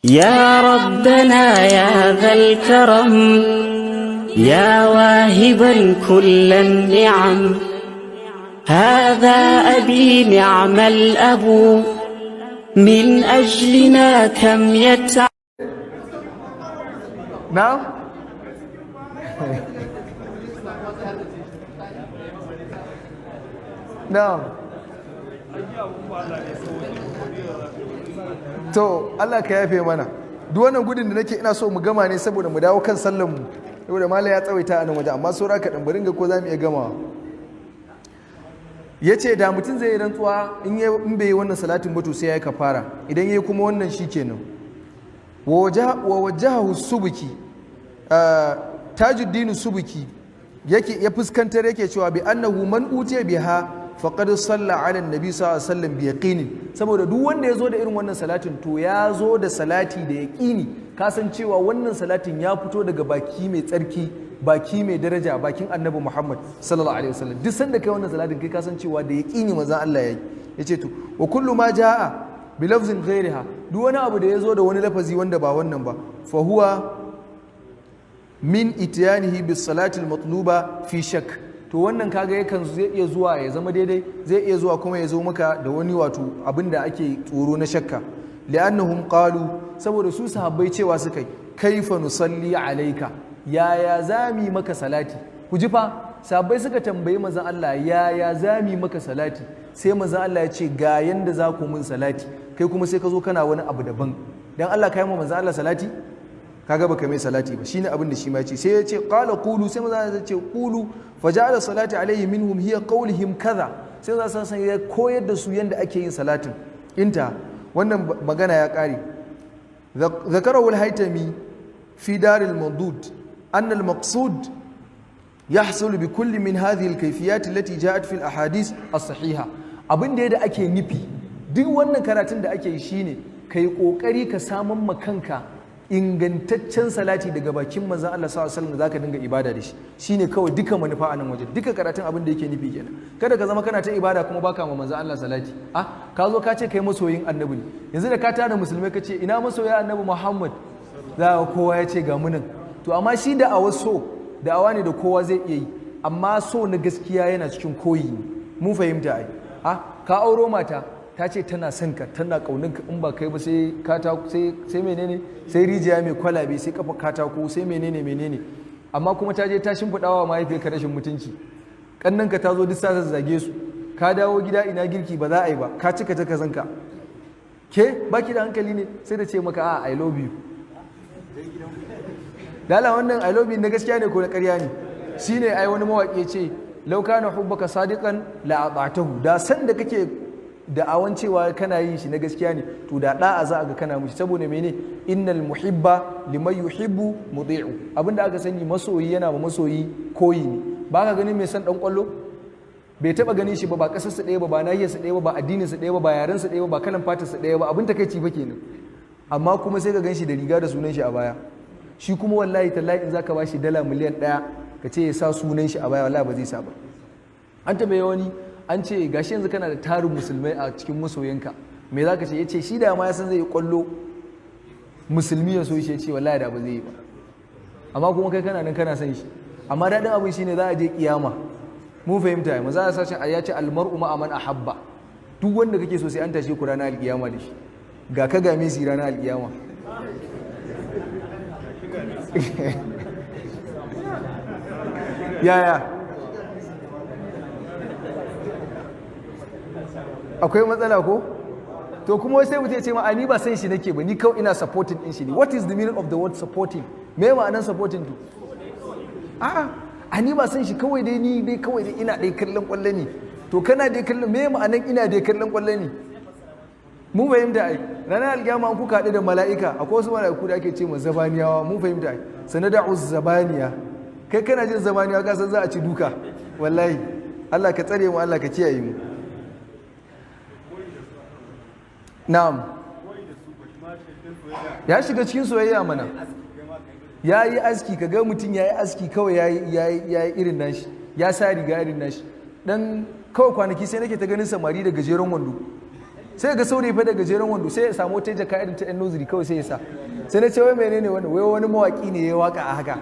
يا ربنا يا ذا الكرم يا واهبا كل النعم هذا أبي نعم الأب من أجلنا كم يتعب. Na? Na. To Allah ka yafe mana. Duk wannan gudun da nake, ina so mu gama ne saboda mu dawo kan sallan mu, saboda mallam ya tsawaita a nan waje, amma saura kaɗan, bari ga ko za mu iya gamawa. Ya ce da mutum zai yi rantsuwa in bai yi wannan salatin ba, to sai ya yi kafara. Idan ya yi kuma wannan, shi kenan. Wa wajahu Subuki, Tajuddin Subuki yake ya fuskantar, yake cewa bi annahu man utiya biha faqad salla ala annabi sallallahu alaihi wasallam bi yaqinin, saboda duk wanda ya zo da irin wannan salatin, to ya zo da salati da yaqini. Ka san cewa wannan salatin ya fito daga baki mai tsarki, baki mai daraja, bakin Annabi Muhammad sallallahu alaihi wasallam. Duk sanda kai wannan salatin, kai ka san cewa da yaqini manzon Allah yayi. Yace to, wa kullu ma jaa bi lafzin ghairiha, duk wani abu da ya zo da wani lafazi wanda ba wannan ba, fa huwa min itiyanihi bis salati al matluba fi shak. To wannan kaga yakan zai iya zuwa ya zama daidai, zai iya zuwa kuma ya zo maka da wani wato abin da ake tsoro na shakka. Li'annahum qalu, saboda su sahabbai cewa suka yi, kaifa nusalli alayka, yaya zami maka salati? Ku ji fa, sahabbai suka tambayi manzon Allah, yaya zami maka salati? Sai manzon Allah ya ce ga yanda za ku mun salati. Kai kuma sai ka zo kana wani abu daban. Dan Allah, kai mu manzon Allah salati? Kaga baka mai salati ba. Shine abin da shi ma ya ce. Sai ya ce qala qulu, sai manzon Allah ya ce qulu, faja'ala salati alayhi minhum hiya qawlihim kaza. Sai manzon Allah ya koyar da su yanda ake yin salatin. Inta wannan magana ya kare. ذكره الهيتمي في دار المردود أن المقصود يحصل بكل من هذه الكيفيات التي جاءت في الأحاديث الصحيحة. Abin da ake nufi duk wannan karatun da ake yi shine kai kokari ka samun ma kanka ingantaccen salati daga bakin manzon Allah sallallahu alaihi wasallam da zaka dinga ibada da shi. Shine kawai duka manufa a nan waje. Duka karatun abin da yake nufi kenan. Kada ka zama kana ta ibada kuma baka ma manzon Allah salati. Ah, ka zo ka ce kai masoyin Annabi ne. Yanzu da ka tara musulmai ka ce ina masoya Annabi Muhammad, za ka kowa ya ce ga munin. To amma shi da awa so da'awa ne da kowa zai iya yi, amma so na gaskiya yana cikin koyi ne. Mun fahimta ai. Ah, ka auro mata, ta ce tana son ka, tana kaunin ka, in ba kai ba sai katako, sai menene, sai rijiya mai kwalabe, sai kafa katako, sai menene menene. Amma kuma ta je ta shimfiɗa wa mahaifiyarka rashin mutunci, kannanka ta zo duk sa zage su. Ka dawo gida, ina girki? Ba za a yi ba. Ka cika ta kazanka. Ke baki da hankali ne? Sai da ce maka a I love you. Lala, wannan I love you na gaskiya ne ko na ƙarya ne? Shine ai wani mawaƙi ya ce law kana hubbuka sadiqan la ata'tahu. Da san da kake da'awan cewa kana yin shi na gaskiya ne, to da da'a za a ga kana mushi. Saboda mene? Innal muhibba liman yuhibbu muti'u. Abinda aka sani, masoyi yana ma masoyi koyi ne. Ba ka ganin mai son dan kwallo, bai taba ganin shi ba, ba kasar su ɗaya ba, ba nahiyar su ɗaya ba, ba addinin su ɗaya ba, ba yaren su ɗaya ba, ba kalan fatar su ɗaya ba, abin takeici ba kenan, amma kuma sai ka gan shi da riga da sunan shi a baya. Shi kuma wallahi tallahi in zaka bashi dala miliyan 1 ka ce ya sa sunan shi a baya, wallahi ba zai sa ba. An tambaye wani, an ce gashi yanzu kana da tarin musulmai a cikin masoyanka, me za ka ce? Ya ce shi da ma ya san zai yi kwallo musulmi ya so shi, ya ce wallahi da ba zai yi ba. Amma kuma kai kana nan kana son shi. Amma daɗin abin shine za a je kiyama. Mun fahimta ya maza sashen ya ce almar'u ma'a man ahabba. Duk wanda kake so, sai an tashe ku ranar alkiyama da shi. Ga ka ga Messi ranar alkiyama. Yaya, akwai matsala ko? To kuma sai mutum ya ce ma ni ba san shi nake ba, ni kawai ina supporting din shi ne. What is the meaning of the word supporting? Me ma'anar supporting? To a'a, a ni ba san shi, kawai dai ni dai kawai dai ina dai kallon kwallo ne. To kana dai kallon, me ma'anar ina dai kallon kwallo ne? Mun fahimta ai. Ranar alkiyama an kuka haɗu da mala'ika, akwai wasu mala'iku da ake ce ma zabaniyawa. Mun fahimta ai. Sanada'u zabaniya. Kai kana jin zabaniyawa, ka san za a ci duka wallahi. Allah ka tsare mu, Allah ka kiyaye mu. Na'am, ya shiga cikin soyayya mana. Ya yi aski, ka ga mutum ya yi aski kawai, ya yi irin nashi, ya sa riga irin nashi. Dan kawai kwanaki sai nake ta ganin samari da gajeren wando. Sai ga saurayi fa da gajeren wando sai ya samu wata jaka irin ta yan nozuri kawai sai ya sa. Sai na ce wai menene wannan? Wai wani mawaki ne ya waka a haka.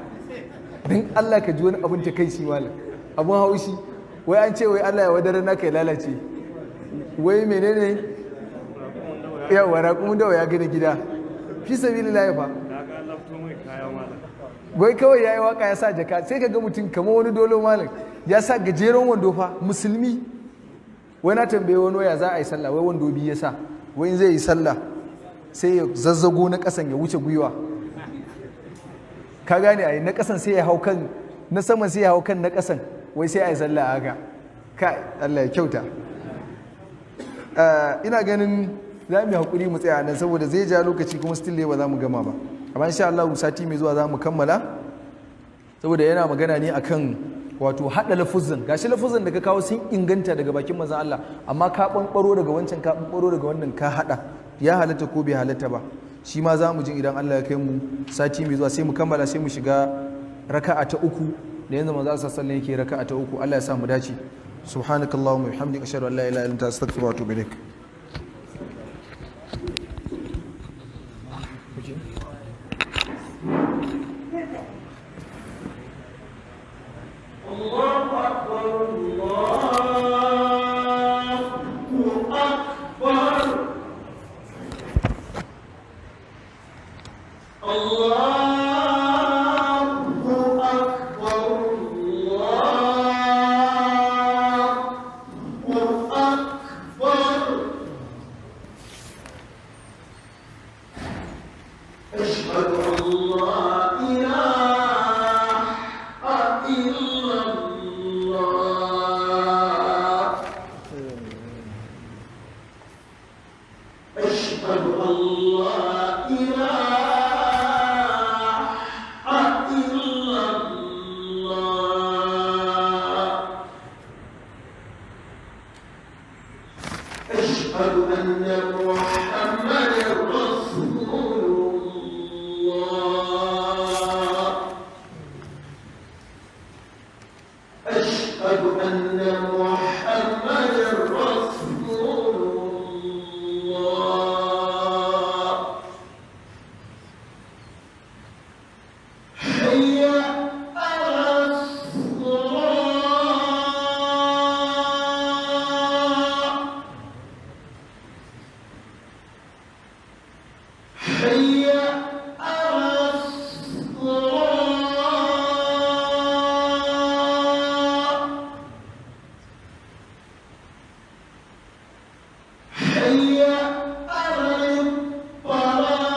Dan Allah ka ji wani abun ta kai shi malam, abun haushi. Wai an ce wai Allah ya wadare naka ya lalace. Wai menene? Yawa, raƙumin dawa ya gina gida. Fi sabilillahi fa. Wai kawai ya yi waka ya sa jaka. Sai ka ga mutum kamar wani dolo malam, ya sa gajeren wando fa, musulmi. Wai na tambaye wani waya za a yi sallah, wai wando biyu ya sa. Wai in zai yi sallah sai ya zazzago na kasan ya wuce gwiwa. Ka gane ai, na kasan sai ya hau kan na saman, sai ya hau kan na kasan, wai sai a yi sallah haka. Kai, Allah ya kyauta. Ina ganin za mu yi hakuri mu tsaya nan saboda zai ja lokaci kuma still ba za mu gama ba. Amma insha Allah sati mai zuwa za mu kammala, saboda yana magana ne akan wato hada lafuzan. Gashi lafuzan da ka kawo sun inganta daga bakin manzon Allah, amma ka ɓanɓaro daga wancan, ka ɓanɓaro daga wannan, ka hada, ya halatta ko bai halatta ba? Shi ma za mu jin idan Allah ya kai mu sati mai zuwa, sai mu kammala, sai mu shiga raka'a ta uku da yanzu manzon Allah sallallahu alaihi wasallam yake raka'a ta uku. Allah ya sa mu dace. Subhanakallahumma wa bihamdika, ashhadu an la ilaha illa anta, astaghfiruka wa atubu ilaik. الله أكبر، الله أكبر، الله أكبر، الله أكبر. أشهد أن لا إله إلا الله. أشهد أن لا إله إلا الله. أشهد أن محمدا رسول الله. أشهد أن محمدا رسول الله. حي على الصلاة. حي على الصلاة. حي على الفلاح.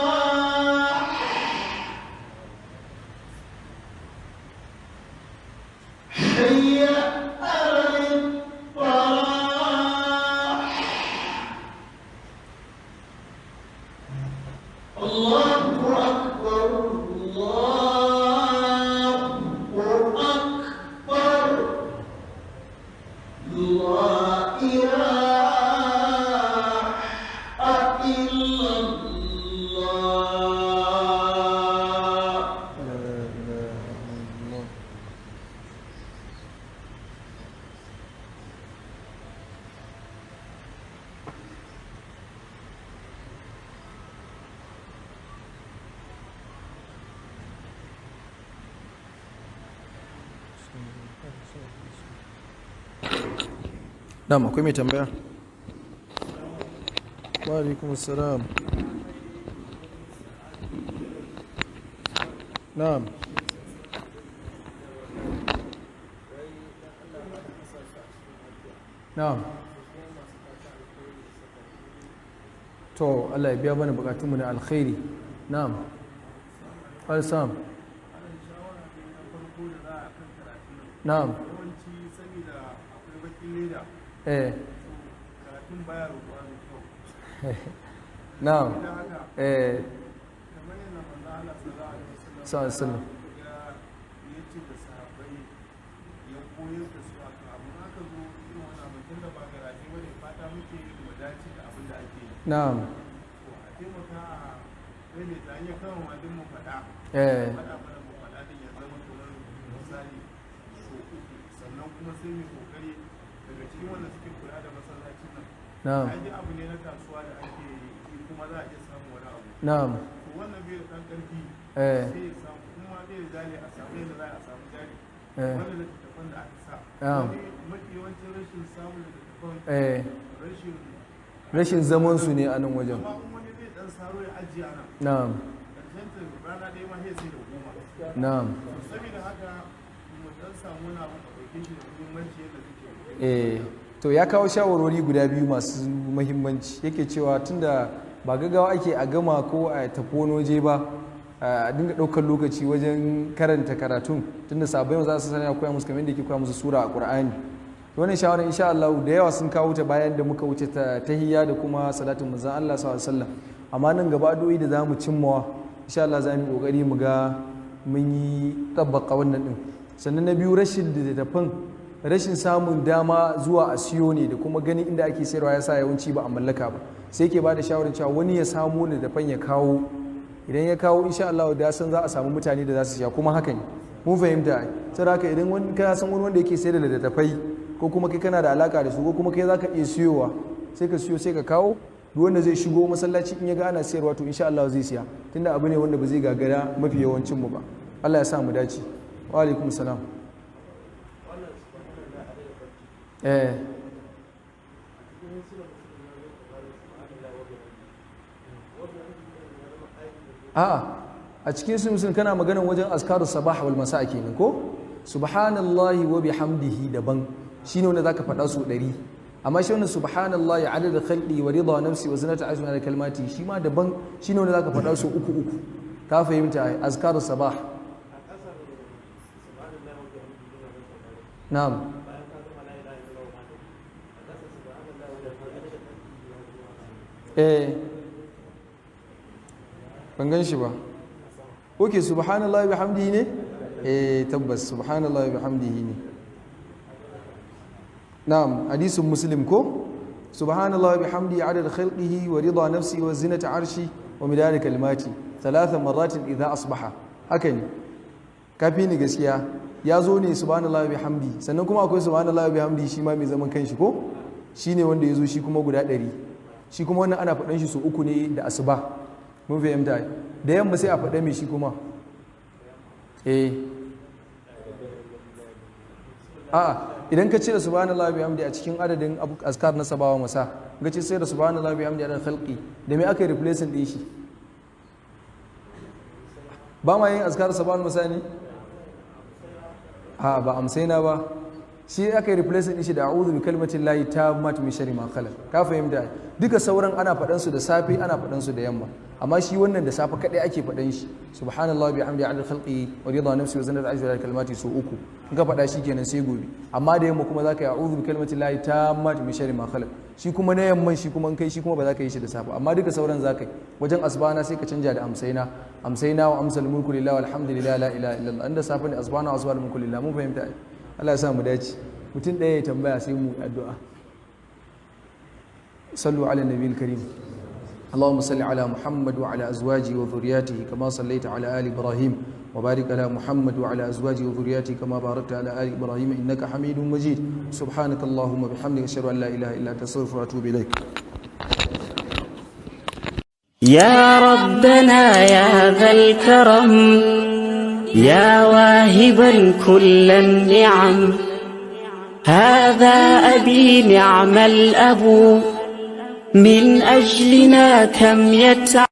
حي على الفلاح. الله أكبر، الله أكبر، لا إله إلا الله. Na'am, akwai mai tambaya? Wa alaikum assalam. Na'am. Na'am. To Allah ya biya mana bukatunmu na alkhairi. Na'am. Al-sam. Na'am. Yawanci saboda akwai bakin leda, karatun baya rubuwa da kyau. Na'am. Don haka, kamar yadda manzo Allah sallallahu alaihi wasallam Sallallahu alaihi wasallam. ya ce da sahabbai, ya koyar da su akan abu, in aka zo irin wannan abu, tunda ba garaje bane, fata muke yi mu dace da abin da ake yi. Na'am. To a taimaka a maimaita hanyar kan wadin mu faɗa, faɗa mana mu faɗa din ya zama kamar misali so uku, sannan kuma sai mu kokari daga cikin wanda suke kula da masallacin nan. Na'am. Ai abu ne na kasuwa da ake yi kuma za a iya samun wani abu. Na'am. To wannan bai da ɗan ƙarfi, sai ya samu, kuma bai da jari, a samu yadda za a samu jari. Wannan littattafan da aka sa, wani mafi yawancin rashin samun littattafan, rashin rashin zaman su ne a nan wajen. Amma in wani zai ɗan saro ya ajiye a nan, ƙarshen ta rana ɗaya ma sai da 10. To saboda haka mu ɗan samu wani abu a ɗauke shi da muhimmanci yadda suke. To ya kawo shawarwari guda biyu masu muhimmanci. Yake cewa tunda ba gaggawa ake a gama ko a tafi wani waje ba, a dinga ɗaukar lokaci wajen karanta karatun, tunda sabai za su sani a koya musu kamar yadda yake koya musu sura a Qur'ani. To wannan shawarar insha Allah da yawa sun kawo ta bayan da muka wuce ta tahiyya da kuma salatin manzon Allah sallallahu alaihi wasallam. Amma nan gaba addu'o'i da zamu cimmawa insha Allah za mu yi kokari mu ga mun yi tabbaka wannan din. Sannan na biyu, rashin littattafan, rashin samun dama zuwa a siyo ne da kuma ganin inda ake sayarwa ya sa yawanci ba a mallaka ba. Sai ke ba da shawarar cewa wani ya samu littattafan ya kawo. Idan ya kawo, insha Allah da san za a samu mutane da za su siya, kuma haka ne mun fahimta ai. Saboda haka idan wani kana san wani wanda yake sayar da littattafai, ko kuma kai kana da alaka da su, ko kuma kai zaka iya siyowa, sai ka siyo sai ka kawo. Duk wanda zai shigo masallaci in ya ga ana sayarwa, to insha Allah zai siya, tunda abu ne wanda ba zai gagara mafi yawancin mu ba. Allah ya sa mu dace. Wa alaikum salam. A'a, a cikin su musulun kana maganan wajen azkaru sabah wal masa kenan ko? Subhanallahi wa bihamdihi daban, shine wanda zaka faɗa su 100. Amma shi wannan subhanallahi adada khalqi wa rida nafsi wa zinata arshi wa kalmati, shi ma daban, shine wanda zaka faɗa su uku uku. Ka fahimta ai? Azkaru sabah. Na'am. Ban gan shi ba. Ok, subhanallahi bihamdihi ne. Tabbas subhanallahi bihamdihi ne. Na'am, hadisin Muslim ko? Subhanallahi bihamdihi adad khalqihi wa rida nafsi wa zinata arshi wa midad kalimati thalatha marratin idha asbaha. Haka ne, kafi ni gaskiya. Ya zo ne subhanallahi bihamdi, sannan kuma akwai subhanallahi bihamdi shi ma mai zaman kanshi ko? Shine wanda ya zo shi kuma guda 100. Shi kuma wannan ana faɗan shi su uku ne da asuba. Mun fahimta. Da yamma sai a faɗa mai shi kuma. A'a, idan ka cire subhanallahi bihamdi a cikin adadin azkar na sabawa masa, ga ce sai da subhanallahi bihamdi adadin khalqi, da me aka yi replacing din shi? Ba ma yin azkar sabawa masa ne? A ba amsaina ba. Shi aka yi replacing din shi da a'udhu bi kalmatin lahi tammat min sharri ma khalaq. Ka fahimta? Duka sauran ana faɗan su da safe, ana faɗan su da yamma, amma shi wannan da safe kadai ake faɗan shi. Subhanallahi bihamdi adad khalqi wa rida nafsi wa zinata arshi wa kalmati, su uku. In ka faɗa shi kenan sai gobe. Amma da yamma kuma zaka yi a'udhu bi kalmatin lahi tammat min sharri ma khalaq. Shi kuma na yamman, shi kuma in kai shi kuma ba za ka yi shi da safe, amma duka sauran za ka yi. Wajen asbana sai ka canja da amsaina, amsaina wa amsal mulku lillahi walhamdulillahi la ilaha illallah. Inda safe ne asbana wa asbal mulku lillahi. Mun fahimta ai. Allah ya sa mu dace. Mutum ɗaya ya tambaya sai mu addu'a. Sallu ala nabiyil karim. اللهم صل على محمد وعلى أزواجه وذرياته كما صليت على آل إبراهيم، وبارك على محمد وعلى أزواجه وذرياته كما باركت على آل إبراهيم إنك حميد مجيد. سبحانك اللهم وبحمدك، أشهد أن لا إله إلا أنت، أستغفرك وأتوب إليك. يا ربنا يا ذا الكرم، يا واهبا كل النعم، هذا أبي نعم الأب، من أجلنا كم يتعب.